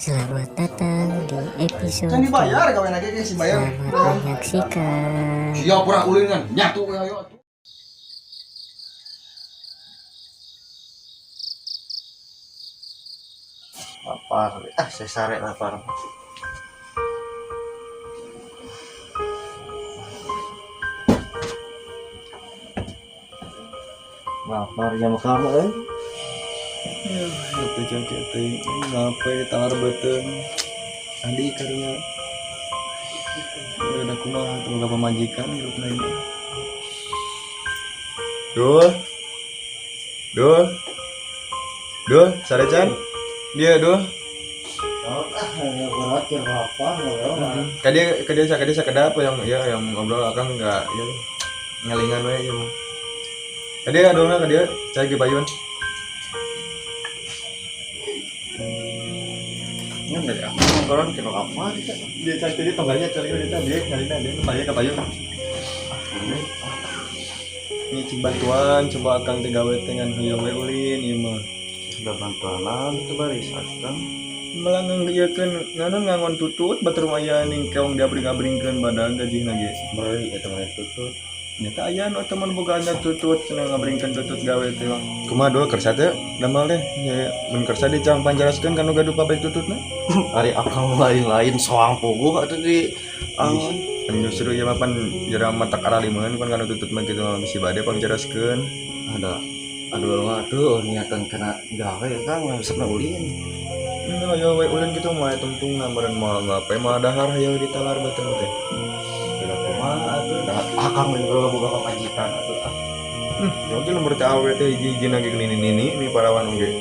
Selamat datang di episode Can dibayar gawe lagi ge si bayar. Selamat menyaksikan. Siap pura ulin kan nyatu we ayo atuh. Lapar ah, saya sare lapar. Lapar jam kamu eh. Itu jangkit teh ngapain ditawar beuteung adi karunya udah kumaha tuh boga pamajikan hirupna ieu. Dul, dul, dul, sare can dia dul. Ah, berat ya lapar. Kadia kadia kadia sakedap yang ya yang ngobrol akang enggak ya ngelingan we ieu mah. Kadia dulna kadia cai ge payun. Ini dari aku ngobrol kira lapar kita. Dia cai tadi tonggalnya cari dia dia ngalina dia kembali ke payun. Ini cik bantuan coba akang teh gawe teh ngan hoyong we ulin ieu mah. Sudah bantuan itu baris akang. Malah ngeuyekeun nganon ngangon tutut batur maya ning keong diabring-abringkeun badan gajihna ge. Beri itu mana tutut. Nyata aya nu teman boga anya tutut cenah ngabringkeun tutut gawe teh mah. Kumaha dul kersa teh damel teh nya mun kersa dicang panjaraskeun kanu gaduh pabrik tututna. Ari akang lain-lain soang puguh atau di angon. Pan justru ieu mah pan jera matak aralimeun pan kanu tutut mah kitu mah bisi bade pangjaraskeun. Ada aduh mah tuh niatan kena gawe kang resepna ulin. Ini hayo we ulin kitu mah tungtungna meureun moal ngape mah dahar hayo ditalar beuteung teh. Tidak kumaha atuh da akang lain boga pamajikan atuh ah. Ya oke nomor teh awe teh hiji-hiji nage nini nini ini parawan oge.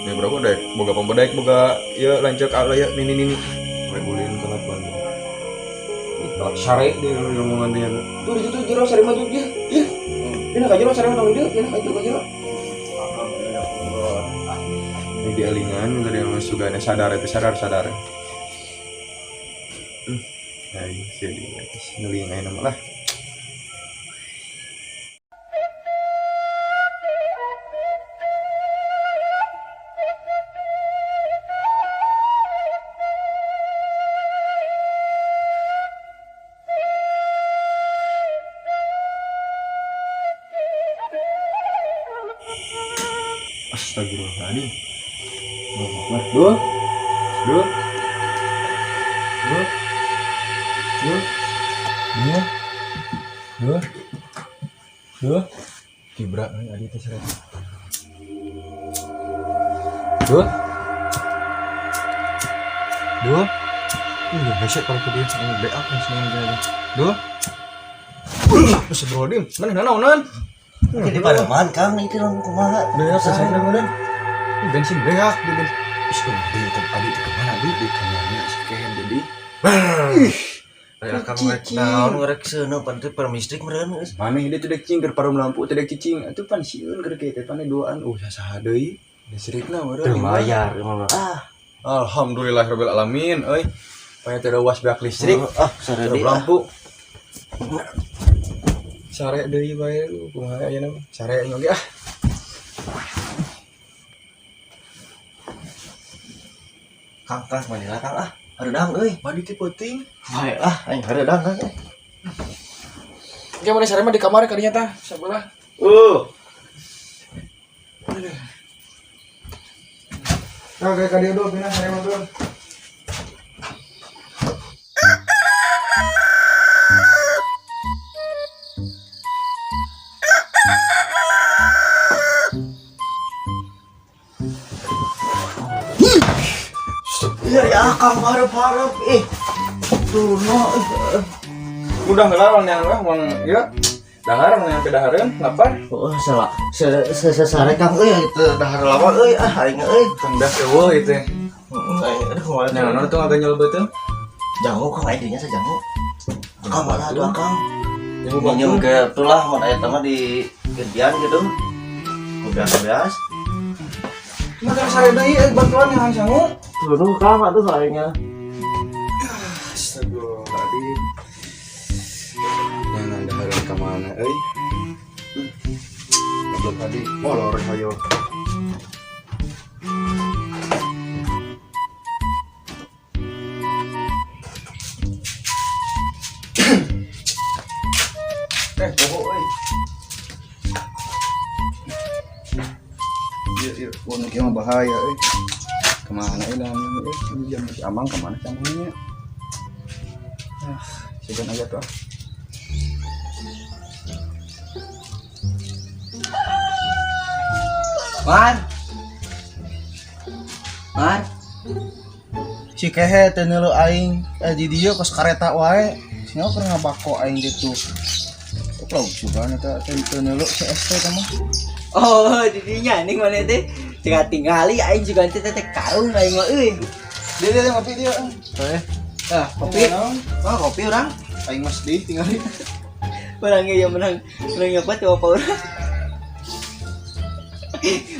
Ini berapa dek? Boga pembedek, boga ya lanceuk ala ya nini nini. We ulin kelakuan. Ih, sare di rombongan dia. Tuh di situ jero sare maju dia. Iya. Pindah ka jero sare mah tong dieu, pindah ka jero ka jero. Akang udah ngobrol. Ini dialingan tadi yang sugana sadar itu sadar sadar. Aing sih di ngeling aing nama lah. Astagfirullahaladzim. Allahu Akbar. Dul. Dul. Dul. Dul. Dul. Dul. Dul. Kibra euy adi teh seret. Dul. Dul. Ih, hese kalau ke dia ini BA kan sini aja. Dul. Astagfirullahaladzim. Mana naonan? Jadi pademan kang itu lamun kumaha. Beak saya kira ini bensin beak di bensin. Ih, di adi di kemana di di kemana sekian jadi. Ih, Ari akang rek naon rek seuneu pan teh permistrik meureun geus. Mana ini tidak cicing keur parum lampu tidak cicing. Atuh pan sieun keur kieu teh pane duaan. Saha deui. Listrikna meureun. Teu bayar ah. Alhamdulillahirabbil alamin euy. Panya teh was beak listrik. Ah, sare Parum deui ah. lampu. Sare deui bae lu kumaha ayeuna mah. Sare oge ah. Kang kang manila kang ah. Hareudang euy. Mandi teh peuting. Bae ah aing hareudang kang. Oke, mana sare mah di kamar kadinya tah sebelah. Nah, kayak kadieu dulu pindah sare mah dulu. Iya ya akang hareup-hareup ih. Turunno. Udah ngelawan yang lah, uang ya. Dahar mau nyampe dahareun, lapar. Oh, salah. Sare kang euy teu dahar lama euy ah aing euy. Rendah eueuh itu. Heeh, aing aduh kumaha. Nah, naon tuh agak nyol beuteung? Jangu kang aing dinya sajangu. Akang mana atuh akang? Jangu Minjem ke itulah mun aya mah di gantian gitu. Beas-beas. Maka sare deui bantuan yang sangu. Turun kang atuh aingnya. Astagfirullahaladzim. Jangan dahareun ka mana euy. Belum tadi molor hayo. Ieu ieu nu kieu mah bahaya euy. Kemana ini ini jam si Amang kemana si Amangnya? Ah, segan aja tuh. Mar. Mar. Si kehe teu neuleu aing di dieu kos kareta wae. Sia keur ngabako aing ditu. Goblok juga eta teu neuleu si ST teh mah. Oh, didinya ning mana teh? Tinggal tingali aing juga teh teh karung aing mah euy. Dia dia ngopi dia. Heuh. Ah, kopi. Oh, kopi urang. Aing mah sedih tingali. Urang ge menang. Menang apa tuh apa urang.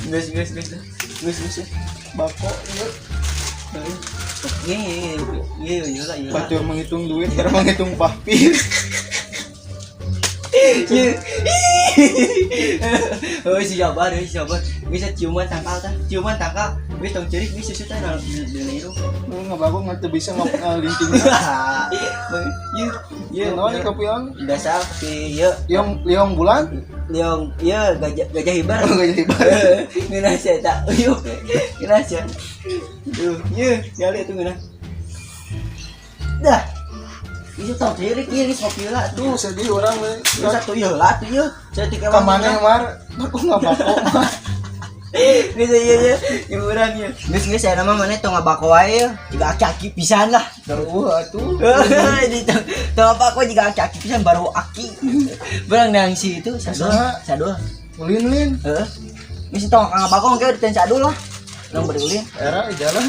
Geus geus geus. Geus geus. Bako ieu. Iya, iya, iya, lah, iya. Batur menghitung duit, cara menghitung papir. Oh, si Jabar, si Jabar. Bisa ciuman tangkal tah, ciuman tangkal. Geus tong ceurik, geus susu tah dina irung. Lu ngabako nggak teu bisa ngalinting. Ieu, ieu Naon kopi on? Dasar kopi ieu. Liong liong bulan? Liong ieu gajah gajah hibar. Oh, gajah hibar. Ngeunah sia eta. Uyuh. Ngeunah sia. Duh, ieu nyali atuh ngeunah. Dah. Ieu tong ceurik ieu geus kopi heula Tuh tuh. sedih orang we. Geus atuh ieu heula atuh ieu. Saya tik Ka mana Mar? Aku ngabako mah. Geus ieu ieu ieu urang ieu. Geus geus aya nama maneh tong ngabako wae jiga aki-aki pisan lah. Baru atuh. Di tong tong ngabako jiga aki-aki pisan baru aki. Berang nang si itu sadul. Sadul. Ulin lin. Heeh. Geus tong ngabako engke diten sadul lah. Nang bari ulin. Era jalan.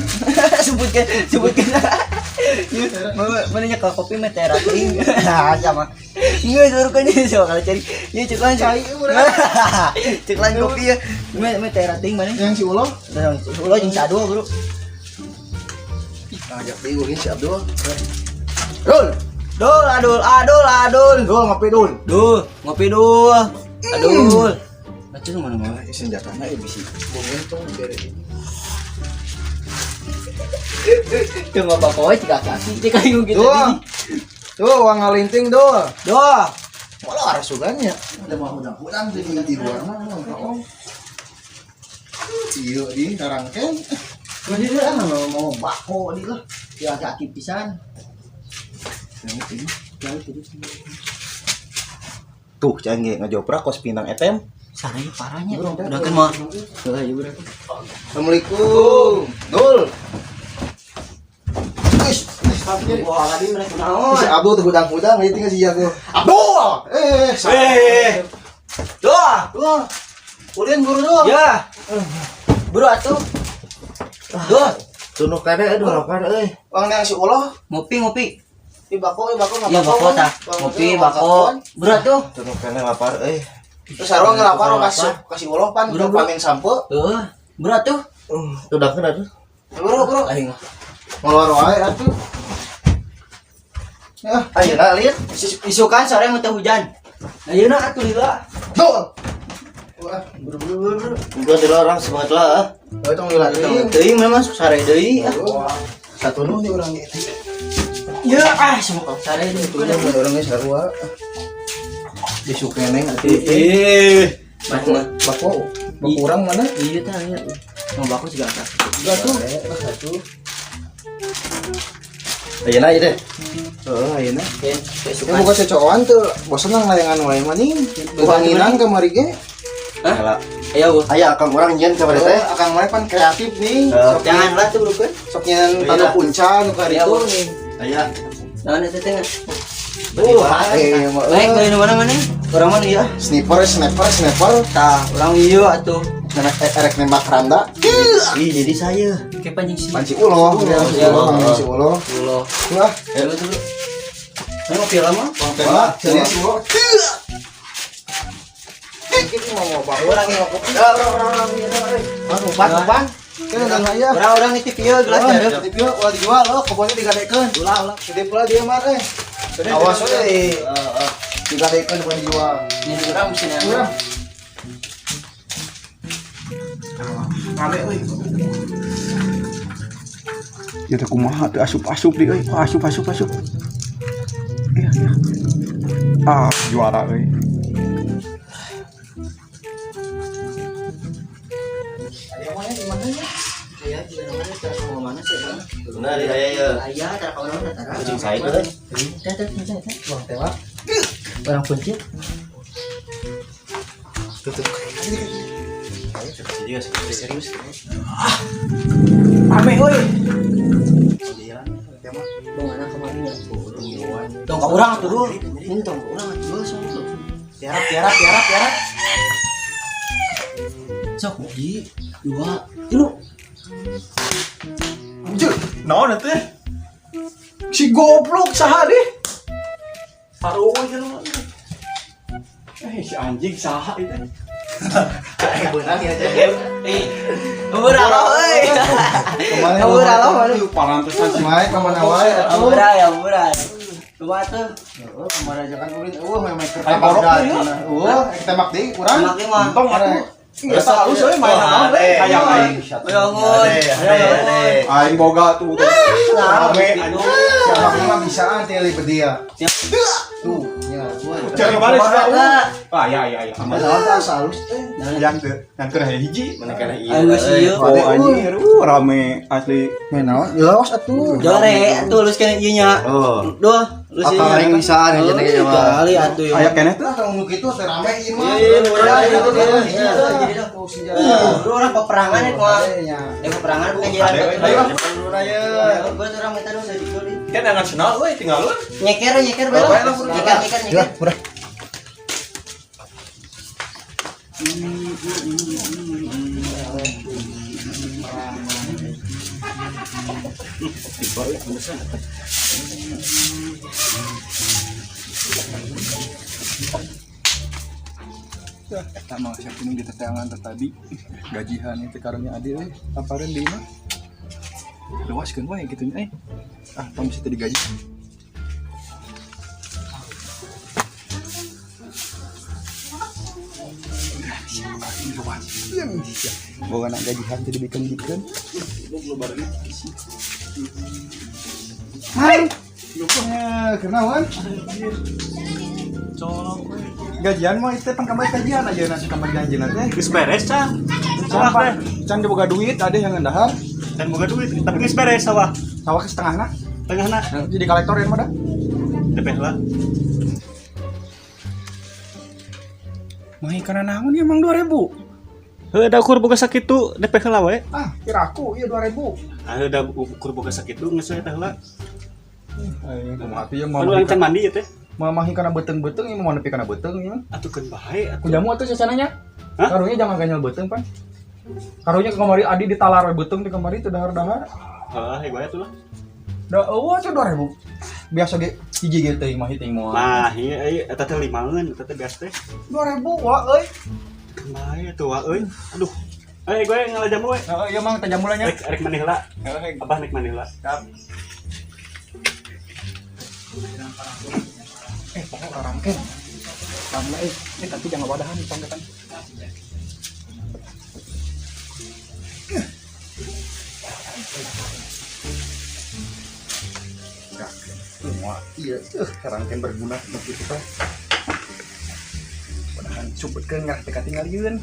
Sebutkeun sebutkeun. Mana nya kopi mah teh rating. Sama. Geus baru kan so kalau cari. Ieu cek lain Cai urang. Cek lain kopi ya. Mah teh rating mana? Yang si Ulo? Yang si Ulo jeung si Abdul, Bro. Ajak deui ulin si Abdul. Dul. Dul, adul, adul, adul. Dul ngopi dul. Dul, ngopi dul. Adul. Baca mana mana senjatana ieu bisi. Buntung bere. Tuh ngabako we tiga kaki, cek aing gitu. Tuh. Tuh uang ngalinting dul. Duh. Walah arah sugannya. Ada mah hudang-hudang di luar mah om. Ieu di karangkeng. Mana dia mau bako di lah. Tiga kaki pisan. Tuh canggih ngejoprak kos pinang etem. Saranya parahnya. Udah kan mah. Heeh, ieu berarti. Assalamualaikum. Dul. Wah, tadi mereka naon? Si Abdul tuh hudang-hudang, ieu tinggal si Jago. Abdul. Duh. Dul. Ulin buru dul. Ya. Buru atuh. Duh. Tunuk kene aduh lapar euy. Wang nang si Ulo. Ngopi ngopi. Di bako, di bako Ya bako tah. Ngopi bako. Buru atuh. Tunuk kene lapar euy. Terus sarua ngelapar kasih kasih Ulo pan pamen sampo. Heeh. Buru atuh. Tudangkeun atuh. Buru buru. Aing mah. Ngeluar wae atuh. Ya, ayeuna lieur. Isukan sore mun teu hujan. Ayeuna atuh lila. Dul. Wah, Buru buru buru. Udah di orang semangat lah. Oh, tong lila teuing. Teuing memang sare deui. Satu nu di urang ge. Ya, ah semua sare deui. Itu nya mun urang ge sarua. Disukeneng atuh. Bako bako bako urang mana? Iya tah ieu. Mau bako juga tah. Enggak tuh. Atuh. Ayeuna ieu deh. Heeh, ayeuna. Ya buka cocokan tuh, bosen nang layangan wae mah ning. Bukanginan kamari ge. Hah? Ayo. Aya akang urang nyieun kamari teh. Akang mana pan kreatif nih. Jangan lah tuh bro. Sok nyeun tanu punca nu karitu nih. Aya. Naon eta teh? Baik, baik mana mana? Urang mana ya? Sniper, sniper, sniper. Tah, urang ieu atuh. Erek nembak randa. Ih, jadi saya. Kayak pancing si. Panci ulo, ya, ulo, si ulo. Ulo. Wah, Dulu dulu. Ini ngopi lama? Tembak, jadi si ulo. Ini mau bawa Orang yang ngopi. Orang, orang, Kan udah aya. Orang-orang nitip ieu gelas ya. Nitip ieu ulah dijual loh, kebonnya digadekeun. Ulah ulah. Gede pula dia mah eh. Awas we. Digadekeun bukan dijual. Ini urang mesti nanya. Urang. Rame euy. Ya teh kumaha teu asup-asup di euy. Asup asup asup. Iya iya. Ah, juara euy. Aya juga namanya tara ka mana sih, Bang? Benar ya ya. Aya tara ka mana tara. Kucing saya itu. Teh teh teh teh. Buang tewak. Orang kunci. Tutup. Jadi serius. Rame euy. Dong anak kemarin ya. Dong ka urang atuh dul. Ini tong ka urang atuh dul sok tuh. Tiarap tiarap tiarap tiarap. Sok hiji, dua, tilu. Anjir, naon eta teh? Si goblok saha deh? Taruh aja lu. Eh, si anjing saha itu. Beunang ya teh. Murah loh euy. Kemana? Murah loh aduh. Parantesan si Mai kemana wae atuh. Murah ya murah. Coba tuh. Heeh, kemana aja kan ulin eueuh memang keur Ay, borok tembak tuh, ya. cenah. Eueuh, ek tembak deui urang. Tembak deui mah. Entong atuh. Biasa halus euy main naon we hayang aing. Bangun. Aing boga tuh. Rame anjing. Siapa mah bisaan teh li bedia. Tuh, nya. Cari balik sih Eta. Ah ya ya ya. Aman tah halus teh. Yang teu, yang teu hiji. Mana kana iya. Ayo sih yuk. Oh anjir, rame asli. Main naon? Ya lawas atuh. Jore atuh lulus kene ieu nya. Oh. Duh, lulus Apa aing bisaan aja nih mah. Kali atuh ya. Aya keneh tuh. Tah kalau kitu teh rame ieu mah. Iya, urang Iya, iya, iya, iya, iya. iya. Tuh, senjata. Lu orang peperangan ya kumaha? Iya. Eh peperangan bukan jalan. Ayo, Ayo. Ayo. Gua tuh orang minta dong saya dikuli. Kan yang nasional euy tinggal lu. Nyeker nyeker bae lah. Nyeker nyeker Ya, nyeker. udah. Eta mah siapa nu diteteangan teh tadi. Gajihan itu karunya adil euy. Tampareun di imah. Luaskeun wae kitu nya euy. Ah, tong bisa teu digaji. Boga nak gajihan teh dibikeun-bikeun. Hai. Ya, kenawan. Gajian mah itu pan kamari gajian aja nasi kamari gajian teh. Geus beres can. Can Sawah teh. can boga duit ada yang ngendahar. Can boga duit, tapi geus beres sawah. Sawah ke setengahna. Tengahna Jadi kolektor ya mah dah. DP heula. Mahi kana naon ya emang 2000. Heuh da ukur boga sakitu DP heula we. Ah, kira aku iya 2000. Ah da ukur boga sakitu geus we teh heula. Aing kumaha atuh ya Pan urang can mandi ya teh. Mamahi kana beuteung-beuteung ieu mah nepi kana beuteung ieu. Atuh keun bae atuh. Ku jamu atuh sacananya. Hah? Karunya jangan ganyal beuteung pan. Karunya ke kamari adi ditalar we beuteung di kamari teu dahar-dahar. Heuh, heuh bae atuh lah. Da eueuh atuh 2000. Biasa ge hiji ge teuing mah teuing moal. Nah, ieu euy eta teh limaeun, eta teh biasa teh. 2000 wa euy. Keun bae atuh wa euy. Aduh. Eh gue ngala jamu we. Heeh, ieu mang teh jamu lah nya. Rek rek mandi heula. Heeh, Abah nek mandi heula. siap. Eh, pokoknya orang rangken. Lama eh, ini tapi jangan wadahan di pangkatan. Wah, iya, rangken berguna untuk kita. Wadahan supetkeun ngarah teh katingalieun.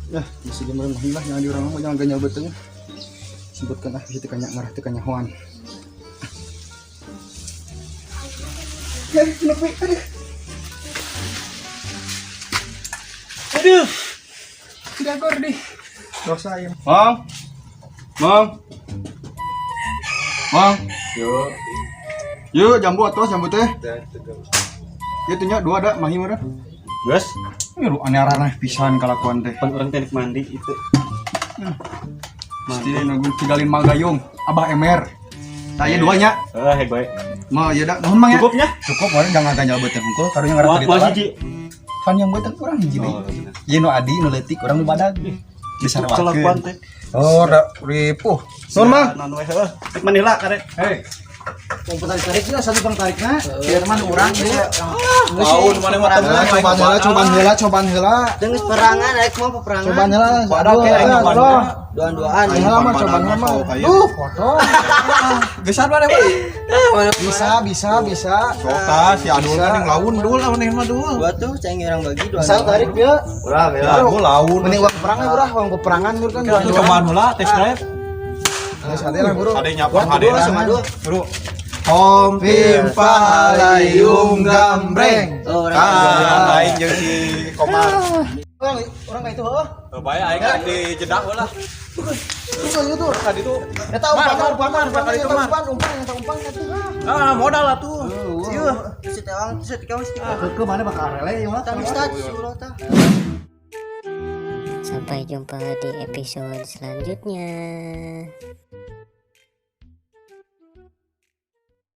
Ya, bisa gemereun mah lah jangan diurang mah jangan ganyal beuteung. Sebutkan ah bisa teu kanya ngarah teu kanyahoan. Ya, nepi aduh. Aduh. Dagor di. Dosa ieu. Mang. Mang. Mang. Yuk. Yuk, jambu atuh jambu teh. Ieu teh nya dua da mahi mah da. Geus, Ini lu aneh-aneh pisan kalakuan teh. pan urang teh nek mandi itu. Mesti nunggu tinggalin magayung, Abah Emer. Tah ieu dua nya. Heuh, heuh bae. Mah ieu da nuhun Mang ya. Cukupnya? Cukup wae jangan ganyal beuteung hungkul karunya ngarah Moal teu moal ditalar. hiji. Pan yang beuteung urang hiji deui. Oh, bener. Ieu nu adi nu leutik urang nu badag. Kelakuan Disarwakeun. teh. Oh, da ripuh. Nuhun Mang. Naon we heuh. Rek mandi heula kare. Hei. Mau tarik tarik satu bang tarikna. Firman urang ieu. Laun mana mah temen Cobaan heula, cobaan heula, cobaan heula. Geus perangan rek mau peperangan. Cobaan heula. Pada ke aing nyobaan heula. Duaan-duaan. Heula mah cobaan heula mah. Duh, foto. Gesan mana mah? Bisa, bisa, bisa. Sok tah si Adul kan yang laun dul lawan yang mah dul. Gua tuh ceng orang bagi dua. Bisa tarik ya. Urang Ya Adul laun. Mending uang peperangan urah, uang peperangan gur kan. Kita cobaan heula tes drive. Geus hade lah bro. Ade nyapa ade. Sama dua. Bro. Hom pim palayung gambreng. Oh, orang. Ah, aing jeung si Komar. Orang orang kayak itu heuh. Bae aing kan di jedak heula. Itu itu. Tadi tuh Eta umpan umpan umpan eta umpan umpan eta umpan eta. ah modal lah tuh. Ieu, si tewang, si tewang, si tewang. Ke mana bakal rele ieu mah. Tang ustad, suruh tah. Sampai jumpa di episode selanjutnya.